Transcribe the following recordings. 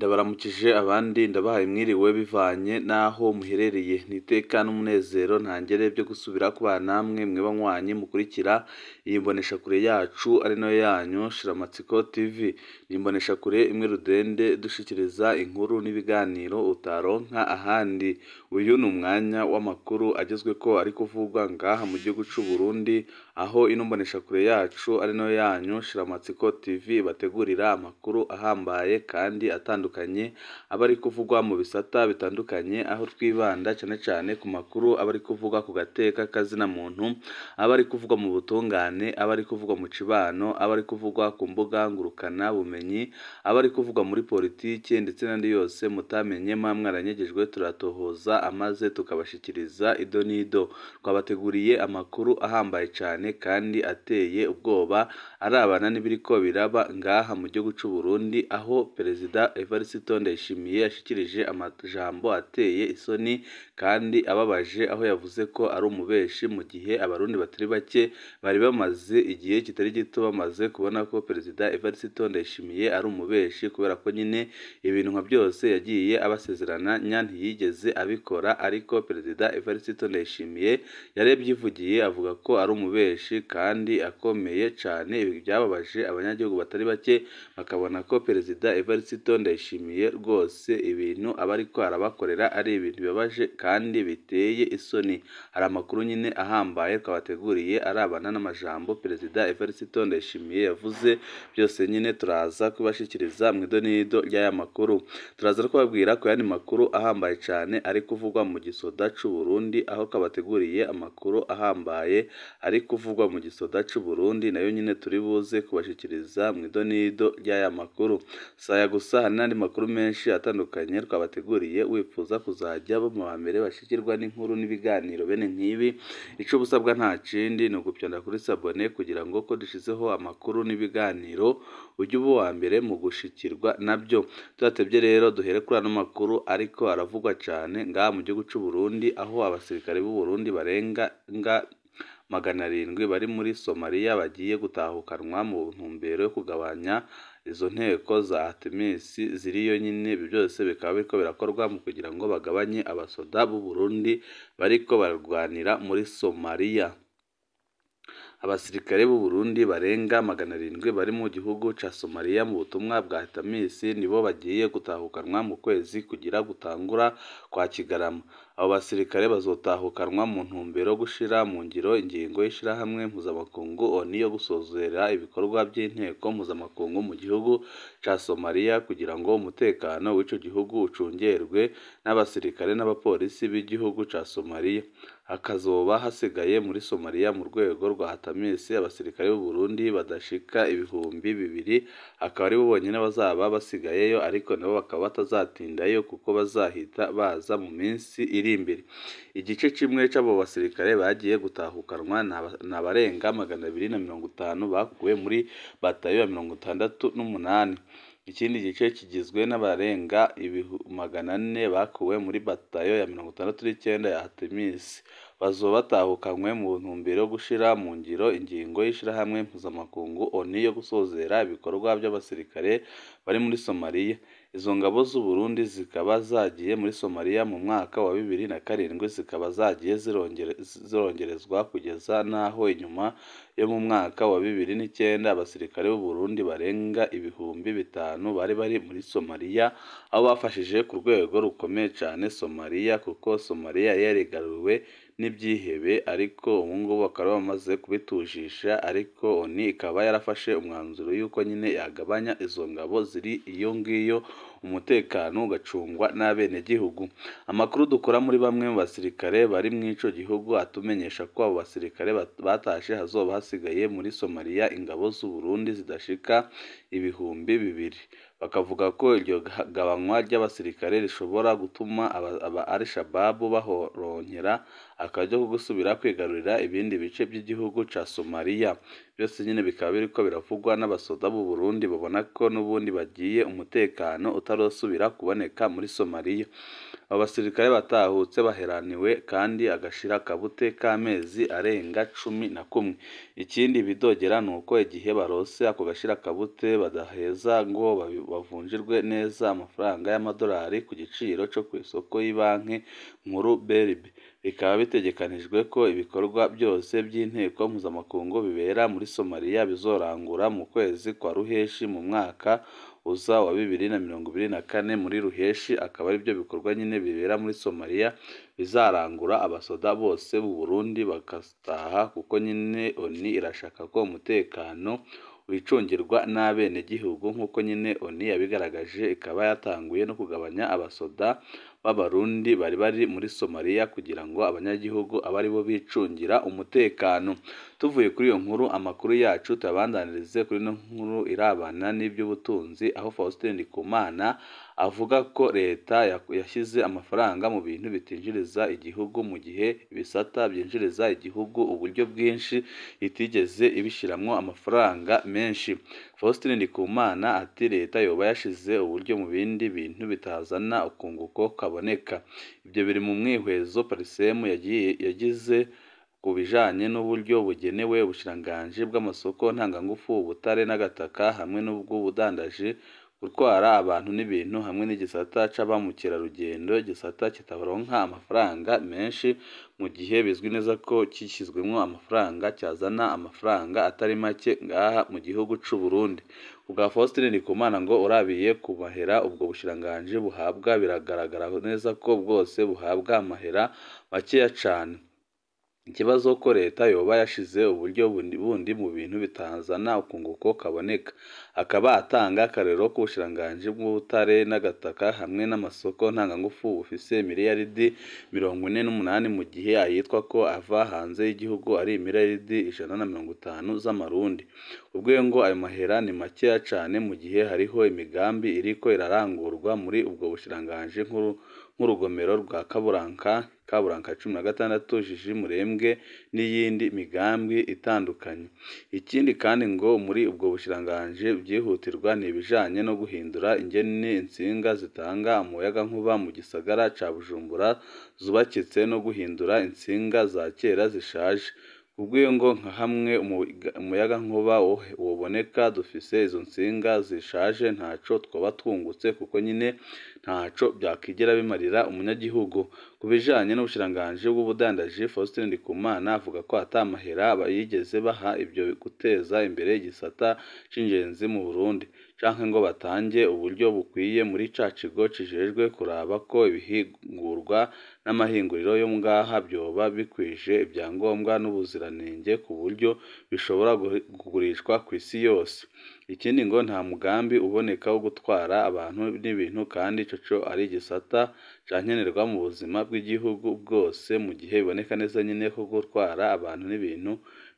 Ndabaramukije abandi ndabahaye mwiriwe bivanye n'aho muherereye, ni iteka n'umunezero ntangere byo gusubira kubana namwe mwe banywanyi mukurikira iyi mboneshakure yacu ari nayo yanyu Shiramatsiko TV. Ni imboneshakure imwe rudende dushikiriza inkuru n'ibiganiro utaronka ahandi. Uyu ni umwanya w'amakuru agezweko ari kuvugwa ngaha mu gihugu c'u Burundi, aho ino mboneshakure yacu ari nayo yanyu Shiramatsiko TV bategurira amakuru ahambaye kandi atandukanye aba ari kuvugwa mu bisata bitandukanye, aho twibanda cyane cyane ku makuru aba ari kuvugwa ku gateka kazina muntu, aba ari kuvugwa mu butungane, aba ari kuvugwa mu cibano, aba ari kuvugwa ku mbuga ngurukana bumenyi, aba ari kuvugwa muri politike ndetse n'andi yose mutamenye mwa mwaranyegejwe, turatohoza amaze tukabashikiriza ido n'ido. Twabateguriye amakuru ahambaye cyane kandi ateye ubwoba arabana n'ibiriko biraba ngaha mu gihugu c'u Burundi, aho Perezida Evariste Ndayishimiye yashikirije amajambo ateye isoni kandi ababaje, aho yavuze ko ari umubeshi, mu gihe abarundi batari bake bari bamaze igihe kitari gito bamaze kubona ko Perezida Evariste Ndayishimiye ari umubeshi, kubera ko nyine ibintu nka byose yagiye abasezerana ntiyigeze abikora. Ariko Perezida Evariste Ndayishimiye yarebyivugiye avuga ko ari umubeshi kandi akomeye cyane. Ibi byababaje abanyagihugu batari bake, bakabona ko Perezida Evariste Ndayishimiye rwose ibintu aba ariko arabakorera ari ibintu bibabaje kandi biteye isoni. Hari amakuru nyine ahambaye twabateguriye arabana n'amajambo Perezida Evariste Ndayishimiye yavuze, byose nyine turaza kubashikiriza mu idonido ry'aya makuru. Turaza no kubabwira ku yandi makuru ahambaye cyane ari kuvugwa mu gisoda c'u Burundi, aho kabateguriye amakuru ahambaye ari kuvugwa mu gisoda c'u Burundi, nayo nyine turi buze kubashikiriza mu idonido ry'aya makuru. Saya gusa hari n'andi makuru menshi atandukanye twabateguriye, wifuza kuzajya bo mu bambere bashikirwa n'inkuru n'ibiganiro bene nk'ibi, ico busabwa nta kindi ni ugupyonda kuri sabone kugira ngo ko dushizeho amakuru n'ibiganiro ujye uba uwa mbere mu gushikirwa nabyo. Tudatebye rero duhere kuri ano makuru ariko aravugwa cyane ngaha mu gihugu c'u Burundi, aho abasirikare b'u Burundi barenga 700 bari muri Somalia bagiye gutahukanwa mu ntumbero yo kugabanya izo nteko za Artemis ziriyo nyine. Ibi byose bikaba biriko birakorwa mu kugira ngo bagabanye abasoda b'u Burundi bariko bararwanira muri Somalia. Abasirikare b'u Burundi barenga 700 bari mu gihugu ca Somalia mu butumwa bwa Artemis nibo bagiye gutahukanwa mu kwezi kugira gutangura kwa Kigarama. Abo basirikare bazotahukanwa mu ntumbero yo gushira mu ngiro ingingo y'ishirahamwe mpuzamakungu ONU yo gusozera ibikorwa by'inteko mpuzamakungu mu gihugu ca Somalia, kugira ngo umutekano w'ico gihugu ucungerwe n'abasirikare n'abapolisi b'igihugu ca Somalia. Hakazoba hasigaye muri Somalia mu rwego rwa Artemis abasirikare b'u Burundi badashika 2000, akaba aribo bonyine bazaba basigayeyo, ariko nabo bakaba batazatindayo kuko bazahita baza mu minsi iri imbere. Igice kimwe c'abo basirikare bagiye gutahukanwa ni abarenga 250 bakuwe muri batayo ya 68. Ikindi gice kigizwe n'abarenga 400 bakuwe muri batayo ya 69 ya Artemis. Bazoba batahukanywe mu ntumbero yo gushira mu ngiro ingingo y'ishirahamwe mpuzamakungu ONU yo gusozera ibikorwa by'abasirikare bari muri Somalia. Izo ngabo z'u Burundi zikaba zagiye muri Somalia mu mwaka wa 2007, zikaba zagiye zirongerezwa kugeza n'aho inyuma yo mu mwaka wa 2009 abasirikare b'u Burundi barenga 5000 bari bari muri Somalia, aho bafashije ku rwego rukomeye cyane Somalia, kuko Somalia yarigaruriwe n'ibyihebe, ariko ubu ngubu bakaba bamaze kubitujisha. Ariko ONU ikaba yarafashe umwanzuro y'uko nyine yagabanya izo ngabo ziri iyo ngiyo, umutekano ugacungwa n'abenegihugu. Amakuru dukora muri bamwe mu basirikare bari mu ico gihugu atumenyesha ko abo basirikare batashe hazoba hasigaye muri Somalia ingabo z'u Burundi zidashika 2000. Bakavuga ko iryo gabanywa ry'abasirikare rishobora gutuma aba Al-Shabaab bahoronkera akaryo ko gusubira kwigarurira ibindi bice by'igihugu ca Somalia. Byose nyine bikaba biriko biravugwa n'abasoda b'u Burundi babona ko n'ubundi bagiye umutekano utarosubira kuboneka muri Somalia. Abo basirikare batahutse baheraniwe kandi agashira kabute k'amezi arenga 11. Ikindi bidogera ni uko igihe barose ako gashira kabute badaheza ngo bavunjirwe neza amafaranga y'amadolari ku giciro co kw'isoko y'ibanki nkuru BRB. Bikaba bitegekanijwe ko ibikorwa byose by'inteko mpuzamakungu bibera muri Somalia bizorangura mu kwezi kwa Ruheshi mu mwaka uza wa 2024 muri Ruheshi, akaba aribyo bikorwa nyine bibera muri Somalia bizarangura abasoda bose b'u Burundi bagataha, kuko nyine ONU irashaka ko umutekano wicungirwa n'abenegihugu nk'uko nyine ONU yabigaragaje, ikaba yatanguye no kugabanya abasoda b'Abarundi bari bari muri Somalia kugira ngo abanyagihugu abe aribo bicungira umutekano. Tuvuye kuri iyo nkuru, amakuru yacu tuyabandanirize kuri ino nkuru irabana n'iby'ubutunzi, aho Faustin Ndikumana avuga ko leta yashyize amafaranga mu bintu bitinjiriza igihugu mu gihe ibisata byinjiriza igihugu uburyo bwinshi itigeze ibishiramwo amafaranga menshi. Faustin Ndikumana ati leta yoba yashize uburyo mu bindi bintu bitazana ukunguko kaboneka. Ibyo biri mu mwihwezo Parsem yagize ku bijanye n'uburyo bugenewe ubushikiranganji bw'amasoko ntangangufu, ubutare n'agataka hamwe n'ubw'ubudandaji, gutwara abantu n'ibintu hamwe n'igisata c'abamukerarugendo, igisata kitaronka amafaranga menshi mu gihe bizwi neza ko kishyizwemwo amafaranga cyazana amafaranga atari make ngaha mu gihugu c'u Burundi. Kubwa Faustin Ndikumana ngo urabiye ku mahera ubwo bushikiranganji buhabwa biragaragara neza ko bwose buhabwa amahera makeya cane. Ikibazo ko leta yoba yashize uburyo bundi mu bintu bitazana ukunguko kaboneka. Akaba atanga akarorero k'ubushikiranganji bw'ubutare n'agataka hamwe n'amasoko ntangangufu bufise miliyaridi 48 mu gihe ayitwa ko ava hanze y'igihugu ari miliyaridi 150 z'amarundi. Ubwe ngo ayo mahera ni makeya cane mu gihe hariho imigambi iriko irarangurwa muri ubwo bushikiranganji nk'urugomero rwa Kaburanka, Kaburanka 16, Jiji Murembwe n'iyindi migambi itandukanye. Ikindi kandi ngo muri ubwo bushikiranganji byihutirwa ni ibijanye no guhindura ingene intsinga zitanga umuyagankuba mu gisagara ca Bujumbura zubakitse no guhindura intsinga za kera zishaje. Kubw'iyo ngo nka hamwe umuyagankuba woboneka dufise izo ntsinga zishaje ntaco twoba twungutse kuko nyine ntaco byakigera bimarira umunyagihugu. Ku bijanye n'ubushikiranganji bw'ubudandaji, Faustin Ndikumana avuga ko ata mahera yigeze baha ibyo guteza imbere igisata c'ingenzi mu Burundi, canke ngo batange uburyo bukwiye muri ca kigo kijejwe kuraba ko ibihingurwa n'amahinguriro yo ngaha byoba bikwije ibyangombwa n'ubuziranenge ku buryo bishobora kugurishwa kw'isi yose. Ikindi ngo nta mugambi uboneka wo gutwara abantu n'ibintu kandi ico co ari igisata ca nkenerwa mu buzima bw'igihugu bwose, mu gihe biboneka neza nyine ko gutwara abantu n'ibintu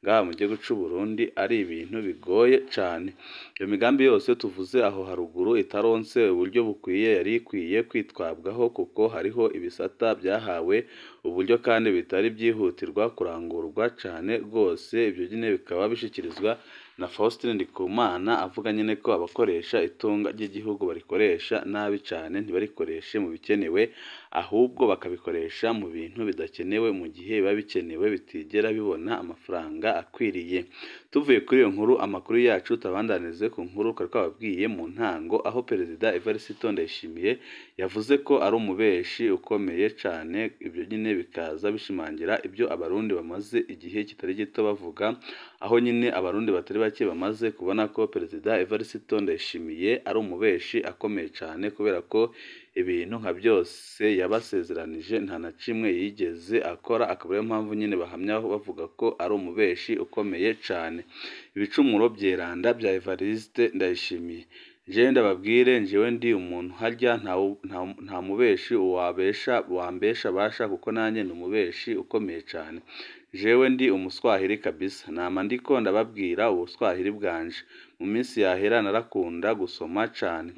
ngaha mu gihugu c'u Burundi ari ibintu bigoye cane. Iyo migambi yose tuvuze aho haruguru itaronse uburyo bukwiye yari ikwiye kwitwabwaho kuko hariho ibisata byahawe uburyo kandi bitari byihutirwa kurangurwa cane rwose. Ibyo nyine bikaba bishikirizwa na Faustin Ndikumana avuga nyine ko abakoresha itunga ry'igihugu barikoresha nabi cane, ntibarikoreshe mu bikenewe ahubwo bakabikoresha mu bintu bidakenewe mu gihe biba bikenewe bitigera bibona amafaranga akwiriye. Tuvuye kuri iyo nkuru, amakuru yacu tabandanize ku nkuru twari twababwiye mu ntango, aho Perezida Evariste Ndayishimiye yavuze ko ari umubeshi ukomeye cane. Ibyo nyine bikaza bishimangira ibyo Abarundi bamaze igihe kitari gito bavuga, aho nyine Abarundi batari bake bamaze kubona ko Perezida Evariste Ndayishimiye ari umubeshi akomeye cane, kubera ko ibintu nka byose yabasezeranije nta na kimwe yigeze akora, akaba ariyo mpamvu nyine bahamya bavuga ko ari umubeshi ukomeye cane. Ibicumuro byeranda bya Evariste Ndayishimiye. Jewe ndababwire, njyewe ndi umuntu harya nta mubeshi wabesha wambesha basha, kuko nanjye ndi umubeshi ukomeye cane. Jewe ndi umuswahili kabisa, nama ndiko ndababwira ubuswahili bwanje. Mu minsi yahera narakunda gusoma cane,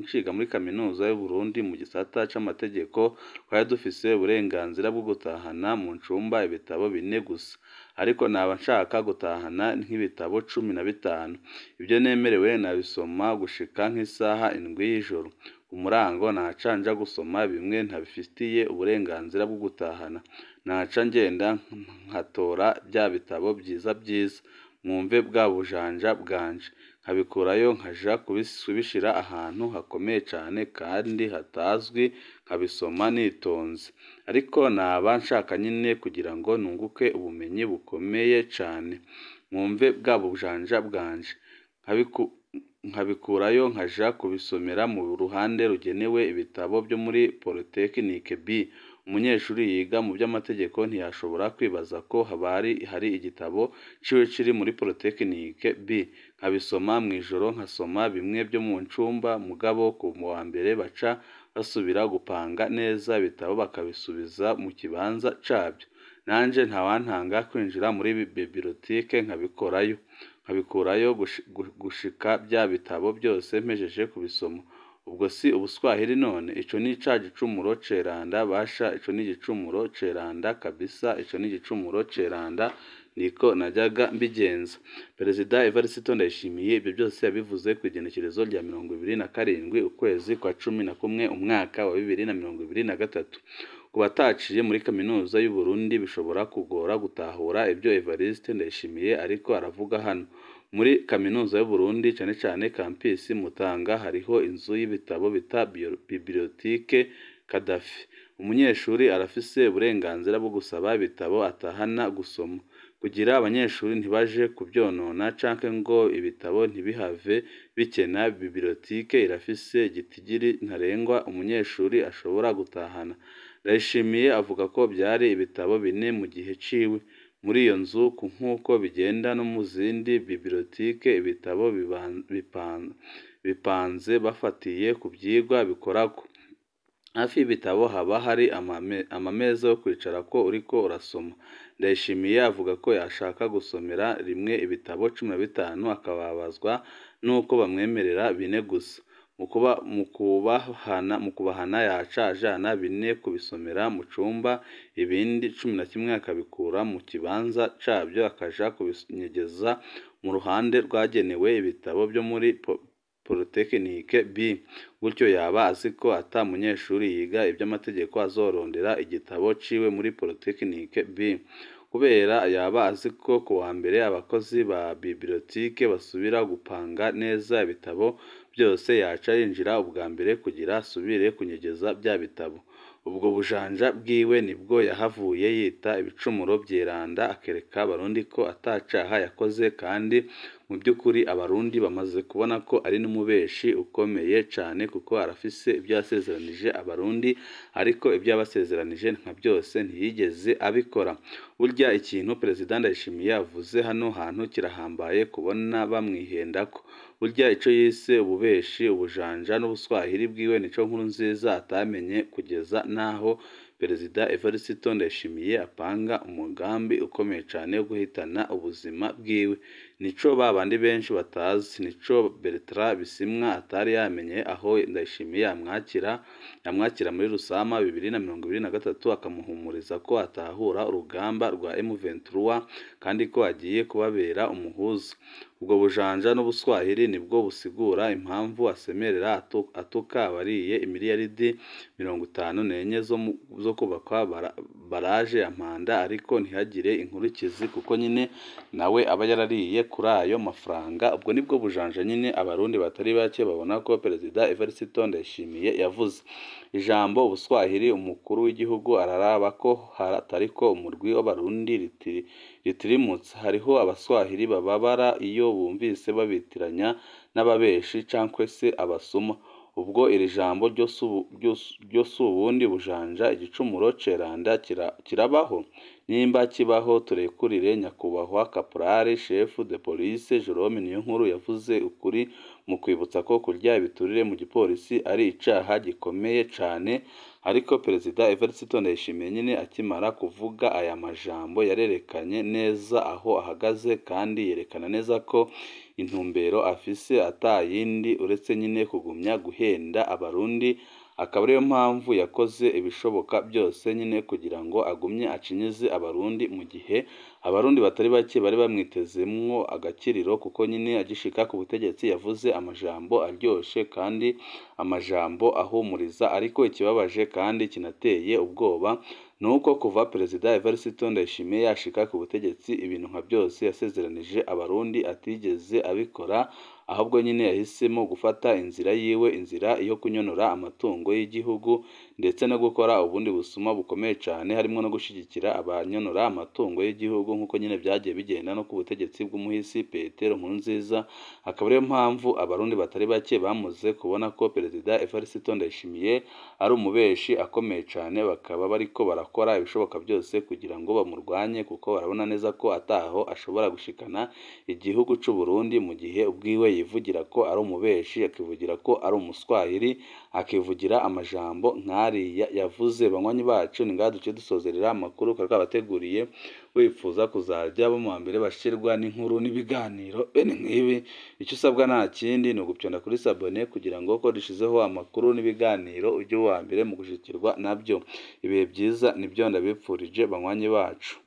nciga muri kaminuza y'Uburundi mu gisata c'amategeko, twari dufise uburenganzira bwo gutahana mu cumba ibitabo 4 gusa, ariko naba nshaka gutahana nk'ibitabo 15. Ivyo nemerewe nabisoma gushika nk'isaha 7 y'ijoro. Ku murango naca nja gusoma bimwe ntabifitiye uburenganzira bwo gutahana, naca ngenda nkatora vya bitabo vyiza vyiza, mwumve bwa bujanja bwanje, nkabikurayo nkaja kubishira ahantu hakomeye cane kandi hatazwi, nkabisoma nitonze. Ariko naba nshaka nyene kugira ngo nunguke ubumenyi bukomeye cane, mwumve bwa bujanja bwanje, nkabikurayo nkaja kubisomera mu ruhande rugenewe ibitabo vyo muri Polytechnique B. Umunyeshuri yiga mu vy'amategeko ntiyashobora kwibaza ko hari igitabo ciwe kiri muri Polytechnique B. Nkabisoma mw'ijoro, nkasoma bimwe vyo mu cumba, mugabo ku wa mbere baca basubira gupanga neza ibitabo bakabisubiza mu kibanza cabyo. Nanje ntawantanga kwinjira muri biblioteke nkabikurayo gushika vya bitabo byose mpejeje kubisoma. Ubwo si ubuswahili none? Ico ni ca gicumuro ceranda basha, ico ni igicumuro ceranda kabisa, ico ni igicumuro ceranda, niko najyaga mbigenza. Perezida Evariste Ndayishimiye ibyo byose yabivuze ku igenekerezo rya 27 ukwezi kwa 11 umwaka wa 2023. Ku bataciye muri kaminuza y'u Burundi bishobora kugora gutahura ibyo Evariste Ndayishimiye ariko aravuga hano. Muri kaminuza y'u Burundi cyane cyane campus Mutanga hariho inzu y'ibitabo bita Bibliothèque Kadafi. Umunyeshuri arafise uburenganzira bwo gusaba ibitabo atahana gusoma, kugira abanyeshuri ntibaje kubyonona canke ngo ibitabo ntibihave bikena. Bibliothèque irafise igitigiri ntarengwa umunyeshuri ashobora gutahana. Ndayishimiye avuga ko byari ibitabo 4 mu gihe ciwe. Muri iyo nzu nk'uko bigenda no mu zindi biblioteke, ibitabo bipanze bafatiye ku vyigwa bikorako. Hafi y'ibitabo haba hari amameza yo kwicarako uriko urasoma. Ndayishimiye avuga ko yashaka gusomera rimwe ibitabo 15 akababazwa n'uko bamwemerera 4 gusa. Mu kubahana yaca ajana 4 kubisomera mu cumba, ibindi 11 akabikura mu kibanza cabyo akaja kubinyegeza mu ruhande rwagenewe ibitabo vyo muri Polytechnique B. Gutyo yaba azi ko ata munyeshuri yiga ivy'amategeko azorondera igitabo ciwe muri Polytechnique B. Kubera yaba azi ko ku wa mbere abakozi ba biblioteke basubira gupanga neza ibitabo byose, yaca yinjira ubwa mbere kugira asubire kunyegeza bya bitabo. Ubwo bujanja bwiwe nibwo yahavuye yita ibicumuro vyeranda, akereka abarundi ko atacaha yakoze, kandi mu by'ukuri abarundi bamaze kubona ko ari n'umubeshi ukomeye cane, kuko arafise ibyo yasezeranije abarundi, ariko ibyo yabasezeranije nka byose ntiyigeze abikora. Burya ikintu Perezida Ndayishimiye avuze hano hantu kirahambaye kubona bamwihendako. Burya ico yise ububeshi, ubujanja n'ubuswahili bwiwe nico Nkurunziza atamenye, kugeza naho Perezida Evariste Ndayishimiye apanga umugambi ukomeye cane wo guhitana ubuzima bwiwe. Nico babandi benshi batazi, nico Bertrand Bisimwa atari yamenye aho Ndayishimiye yamwakira muri Rusama 2023, akamuhumuriza ko atahura urugamba rwa M23 kandi ko agiye kubabera umuhuza. Ubwo bujanja n'ubuswahili nibwo busigura impamvu asemerera atuka abariye imiliyaridi 54 zo kubakwa baraje ya Mpanda, ariko ntihagire inkurikizi kuko nyine nawe aba yarariye kuri ayo mafaranga. Ubwo nibwo bujanja nyine abarundi batari bake babona ko Perezida Evariste Ndayishimiye yavuze ijambo ubuswahili. Umukuru w'igihugu araraba ko hatariko umurwi w'abarundi ritirimutse. Hariho abaswahili bababara iyo bumvise babitiranya n'ababeshi cankwe se abasuma. Ubwo iri jambo ryo si ubundi bujanja, igicumuro ceranda kirabaho? Nimba kibaho turekurire nyakubahwa Caporal Chef de Police Jerome Niyonkuru yavuze ukuri mu kwibutsa ko kurya ibiturire mu gipolisi ari icaha gikomeye cane. Ariko Perezida Evariste Ndayishimiye nyine akimara kuvuga aya majambo yarerekanye neza aho ahagaze, kandi yerekana neza ko intumbero afise atayindi uretse nyine kugumya guhenda Abarundi, akaba ariyo mpamvu yakoze ibishoboka byose nyine kugira ngo agumye acinyize Abarundi, mu gihe Abarundi batari bake bari bamwitezemwo agakiriro, kuko nyine agishika ku butegetsi yavuze amajambo aryoshe kandi amajambo ahumuriza. Ariko ikibabaje kandi kinateye ubwoba ni uko kuva Perezida Evariste Ndayishimiye yashika ku butegetsi, ibintu nka byose yasezeranije Abarundi atigeze abikora, ahubwo nyine yahisemo gufata inzira yiwe, inzira yo kunyonora amatungo y'igihugu ndetse no gukora ubundi busuma bukomeye cyane, harimo no gushyigikira abanyonora amatungo y'igihugu nk'uko nyine byagiye bigenda no ku butegetsi bw'umuhisi Petero Nkurunziza. Akaba ariyo mpamvu Abarundi batari bake bamaze kubona ko Perezida Evariste Ndayishimiye ari umubeshi akomeye cyane, bakaba bariko barakora ibishoboka byose kugira ngo bamurwanye, kuko barabona neza ko ataho ashobora gushikana igihugu c'u Burundi, mu gihe ubwiwe yivugira ko ari umubeshi, akivugira ko ari umuswahili, akivugira amajambo nk'ariya yavuze. Banywanyi bacu, ni ngaha duciye dusozerera amakuru twari twabateguriye. Wifuza kuzajya bo mu mbere bashirwa n'inkuru n'ibiganiro bene nk'ibi, icyo usabwa nta kindi ni ugupyonda kuri sabone kugira ngo ko dushizeho amakuru n'ibiganiro ujye uwa mbere mu gushikirwa nabyo. Ibihe byiza nibyo ndabipfurije banywanyi bacu.